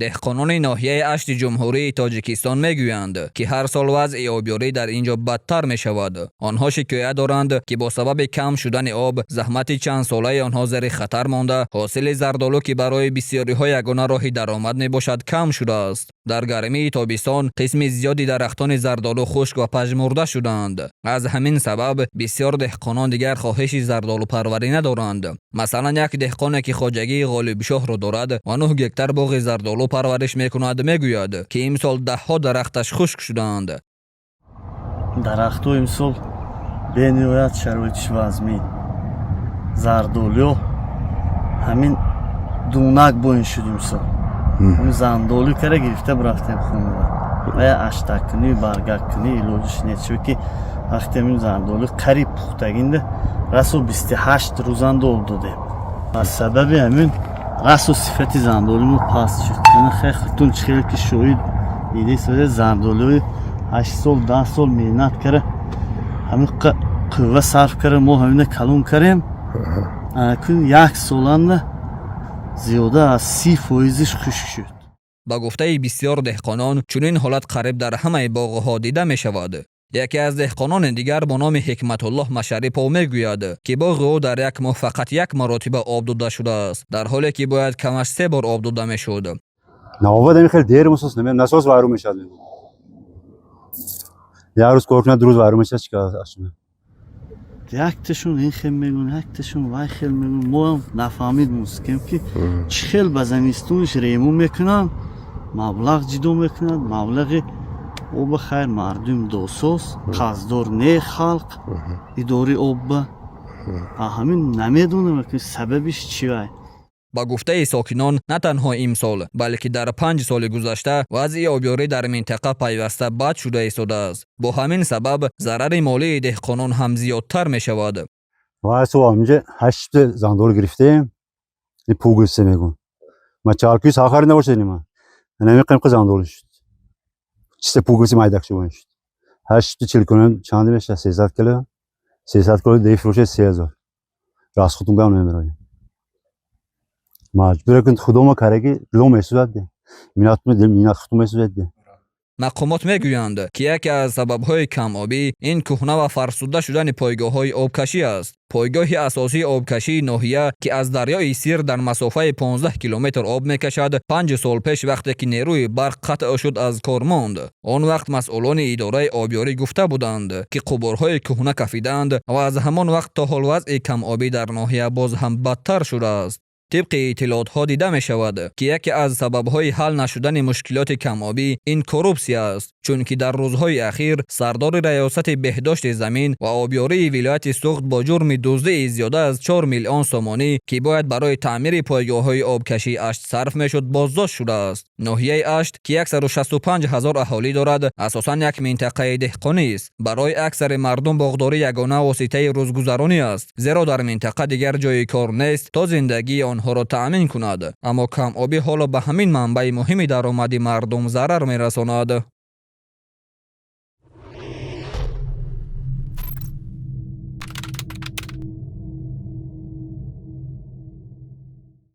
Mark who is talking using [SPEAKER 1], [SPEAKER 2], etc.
[SPEAKER 1] Деҳқонони ноҳияи Ашти Ҷумҳурии Тоҷикистон мегӯянд, ки ҳар сол вазъи обёрӣ дар ин ҷо бадтар мешавад. Онҳо шикоят доранд, ки бо сабаби кам шудани об заҳмати чандсолаи онҳо зери хатар монда, ҳосили зардолу, ки барои бисёриҳо ягона роҳи даромад мебошад, кам шудааст. Дар гармии тобистон қисми зиёди дарахтони зардолу хушк ва пажмурда шуданд. Аз ҳамин сабаб бисёр деҳқонон дигар хоҳиши зардолупарварӣ надоранд. Масалан, як деҳқоне, ки хоҷагии Ғолибшоҳро дорад ва 9 гектар боғи зардолу парвариш мекунад, мегӯяд, ки имсол даҳҳо дарахташ хушк шудаанд.
[SPEAKER 2] Дарахтҳо имсол бениҳоят шароитиш вазмин. Зардолиё ҳамин дунак боин шуд имсол. Ҳамин зандолӣ кара гирифта бирафтем хонава ва я аштаккунӣ, баргаккунӣ илоҷиш нест, чунки вақте ҳамин зардолӣ қариб пухтагинда расо 28 рӯзанда об додем. Аз сабаби ҳамин расо сифати зандолимо паст шуд. Яъне хеле худтон чӣ хеле ки шоҳид дидаи, зардолиҳои 8 сол, 10 сол меҳнат кара, ҳамин қувва сарф кара, мо ҳамина калон карем, акун як соланда зиёда аз 30 фоизиш хушк шуд.
[SPEAKER 1] Ба гуфтаи бисёр деҳқонон, чунин ҳолат қариб дар ҳамаи боғҳо дида мешавад. Яке аз деҳқонони дигар бо номи Ҳикматуллоҳ Машарипов мегӯяд, ки боғи ӯ дар як моҳ фақат як маротиба об дода шудааст, дар ҳоле ки бояд камаш се бор об дода мешуд.
[SPEAKER 3] Навобад ами хеле дер мусос насос вайрон мешавад. Як рӯз кор кунад, 2 рӯз вайрон мешавад. Чикар?
[SPEAKER 2] Якташон ин хел мегӯн, якташон вай хел мегӯн. Моам нафаҳмид мускем, ки чӣ хел ба замистониш ремон мекунанд, маблағ ҷидо мекунанд. Маблағи оба хайр, мардум досоз қарздор не, халқ идораи обба ҳамин намедонам, ки сабабиш чи вай.
[SPEAKER 1] Ба гуфтаи сокинон, на танҳо имсол, балки дар 5 соли гузашта вазъи обёрӣ дар минтақа пайваста бад шуда истодааст. Бо ҳамин сабаб зарари молии деҳқонон ҳам зиёдтар мешавад.
[SPEAKER 3] Вай сол ҳаминҷа ҳашт зандолу гирифтем, пугисе мегӯн. Ма чалкӯи сахари набошад, нима нами қимқи зандолу шуд, чиста пугиси майдак шуд шуд. Ҳашту чил кунем, чанд мешавад? 300 кило, 300 кило деи фурӯшед 3000. Расхудум гам намебарем, маҷбур кун худома караги дило месӯзад, минат минат худум месӯзад.
[SPEAKER 1] Мақомот мегӯянд, ки яке аз сабабҳои камобӣ ин кӯҳна ва фарсуда шудани пойгоҳҳои обкашӣ аст. Пойгоҳи асосии обкашии ноҳия, ки аз дарёи Сир дар масофаи 15 километр об мекашад, 5 сол пеш, вақте ки нерӯи барқ қатъ шуд, аз кор монд. Он вақт масъулони идораи обёрӣ гуфта буданд, ки қубурҳои кӯҳна кафидаанд ва аз ҳамон вақт то ҳол вазъи камобӣ дар ноҳия боз ҳам бадтар шудааст. Тибқи иттилоотҳо дида мешавад, ки яке аз сабабҳои ҳал нашудани мушкилоти камобӣ ин коррупсия аст, чунки дар рӯзҳои ахир сардори раёсати беҳдошти замин ва обёрии вилояти Суғд бо ҷурми дуздии зиёда аз 4 миллион сомонӣ, ки бояд барои таъмири пойгоҳҳои обкашии Ашт сарф мешуд, боздошт шудааст. Ноҳияи Ашт, ки 165 ҳазор аҳолӣ дорад, асосан як минтақаи деҳқонист. Барои аксари мардум боғдорӣ ягона воситаи рӯзгузаронӣ аст, зеро дар минтақа дигар ҷойи кор нест, то зиндагии онҳоро таъмин кунад. Аммо камобӣ ҳоло ба ҳамин манбаи муҳими даромади мардум зарар мерасонад.